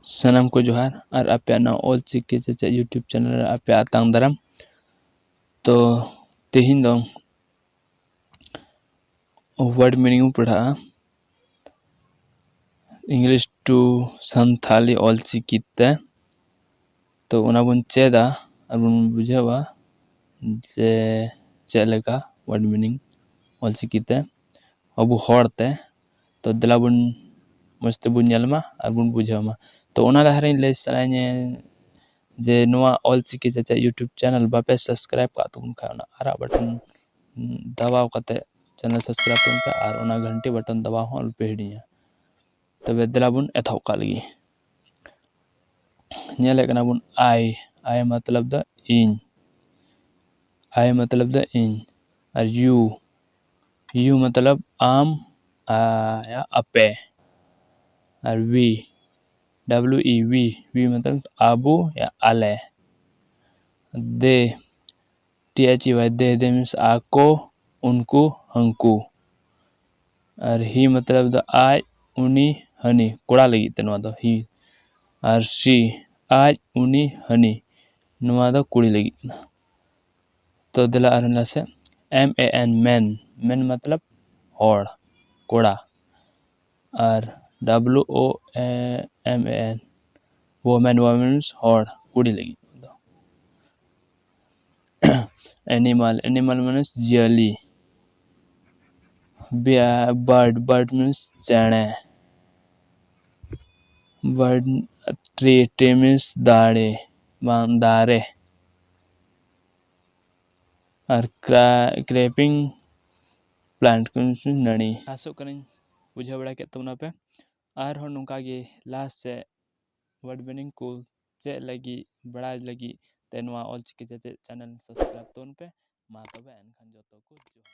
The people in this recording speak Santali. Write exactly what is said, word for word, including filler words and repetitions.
ᱥᱟᱱᱟᱢ ᱠᱚ ᱡᱚᱦᱟᱨ ᱟᱨ ᱟᱯᱮᱭᱟᱜ ᱱᱚᱣᱟ ᱚᱞ ᱪᱤᱠᱤ ᱪᱮᱪᱮᱫ YouTube channel ᱨᱮ ᱟᱯᱮᱭᱟᱜ ᱟᱛᱟᱝ ᱫᱟᱨᱟᱢ᱾ ᱛᱚ ᱛᱮᱦᱮᱧ ᱫᱚ word meaning ᱵᱚᱱ ᱯᱟᱲᱦᱟᱜᱼᱟ, English to ᱥᱟᱱᱛᱷᱟᱞᱤ ᱚᱞ ᱪᱤᱠᱤ ᱛᱮ᱾ ᱛᱚ ᱚᱱᱟ ᱵᱚᱱ ᱪᱮᱫᱟ ᱟᱨ ᱵᱚᱱ ᱵᱩᱡᱷᱟᱹᱣᱟ ᱡᱮ ᱪᱮᱫ ᱞᱮᱠᱟ word meaning ᱚᱞ ᱪᱤᱠᱤ ᱛᱮ ᱟᱵᱚ ᱦᱚᱲ ᱛᱮ᱾ ᱛᱚ ᱫᱮᱞᱟ ᱵᱚᱱ ᱢᱚᱡᱽ ᱛᱮᱵᱚᱱ ᱧᱮᱞ ᱢᱟ ᱟᱨ ᱵᱚᱱ ᱵᱩᱡᱷᱟᱹᱣ ᱢᱟ᱾ ᱛᱚ ᱚᱱᱟ ᱞᱟᱦᱟ ᱨᱮᱧ ᱞᱟᱹᱭ ᱥᱟᱱᱟᱧᱟ ᱡᱮ ᱱᱚᱣᱟ ᱚᱞ ᱪᱤᱠᱤ ᱪᱮᱪᱮᱫ YouTube channel ᱵᱟᱯᱮ subscribe ᱠᱟᱜ ᱛᱟᱵᱚᱱ ᱠᱷᱟᱱ, ᱚᱱᱟ ᱟᱨᱟᱜ button ᱫᱟᱵᱟᱣ ᱠᱟᱛᱮ channel subscribe ᱛᱟᱵᱚᱱ ᱯᱮ ᱟᱨ ᱚᱱᱟ ᱜᱷᱟᱱᱴᱤ button ᱫᱟᱵᱟᱣ ᱦᱚᱸ ᱟᱞᱚᱯᱮ ᱦᱤᱲᱤᱧᱟ᱾ ᱛᱚᱵᱮ ᱫᱮᱞᱟ ᱵᱚᱱ ᱮᱛᱚᱦᱚᱵ ᱠᱟᱜ ᱞᱮᱜᱮ᱾ ᱧᱮᱞᱮᱫ ᱠᱟᱱᱟ ᱵᱚᱱ I, I ᱢᱚᱛᱞᱚᱵ ᱫᱚ ᱤᱧ, I ᱢᱚᱛᱞᱚᱵ ᱫᱚ ᱤᱧ, ᱟᱨ you, you ᱢᱚᱛᱞᱚᱵ ᱟᱢ, ᱟ, ᱭᱟ ᱟᱯᱮ, ᱟᱨ we, W E, we, we ᱢᱚᱛᱞᱚᱵ ᱟᱵᱚ ᱭᱟ ᱟᱞᱮ, they, T H E Y, they, they means ᱟᱠᱚ, ᱩᱱᱠᱩ, ᱦᱟᱹᱱᱠᱩ᱾ ᱟᱨ he ᱢᱚᱛᱞᱚᱵ ᱫᱚ ᱟᱡ, ᱩᱱᱤ, ᱦᱟᱹᱱᱤ, ᱠᱚᱲᱟ ᱞᱟᱹᱜᱤᱫ ᱛᱮ ᱱᱚᱣᱟ ᱫᱚ he᱾ ᱟᱨ she, ᱟᱡ, ᱩᱱᱤ, ᱦᱟᱹᱱᱤ, ᱱᱚᱣᱟ ᱫᱚ ᱠᱩᱲᱤ ᱞᱟᱹᱜᱤᱫ ᱠᱟᱱᱟ᱾ ᱛᱚ ᱫᱮᱞᱟ ᱟᱨᱦᱚᱸ ᱞᱟᱦᱟ ᱥᱮᱫ, M A N, man, man ᱢᱚᱛᱞᱚᱵ ᱦᱚᱲ, ᱠᱚᱲᱟ᱾ ᱟᱨ W O M A N, woman, woman means ᱦᱚᱲ, ᱠᱩᱲᱤ ᱞᱟᱹᱜᱤᱫ ᱫᱚ᱾ Animal, animal means ᱡᱤᱭᱟᱹᱞᱤ᱾ Bird, bird means ᱪᱮᱬᱮ᱾ Bird, tree, tree means ᱫᱟᱨᱮ, ᱵᱟᱝ ᱫᱟᱨᱮ᱾ ᱟᱨ cra-, creeping plant means ᱱᱟᱹᱲᱤ᱾ ᱟᱥᱚᱜ ᱠᱟᱹᱱᱟᱹᱧ ᱵᱩᱡᱷᱟᱹᱣ ᱵᱟᱲᱟ ᱠᱮᱫ ᱛᱟᱵᱚᱱᱟ ᱯᱮ᱾ ᱟᱨᱦᱚᱸ ᱱᱚᱝᱠᱟ ᱜᱮ ᱞᱟᱦᱟ ᱥᱮᱫ word meaning ᱠᱚ ᱪᱮᱫ ᱞᱟᱹᱜᱤᱫ, ᱵᱟᱲᱟᱭ ᱞᱟᱹᱜᱤᱫ ᱛᱮ ᱱᱚᱣᱟ ᱚᱞᱪᱤᱠᱤ ᱪᱮᱪᱮᱫ channel subscribe ᱛᱟᱵᱚᱱ ᱯᱮ᱾ ᱢᱟ ᱛᱚᱵᱮ ᱮᱱᱠᱷᱟᱱ ᱡᱚᱛᱚ ᱠᱚ ᱡᱚᱦᱟᱨ᱾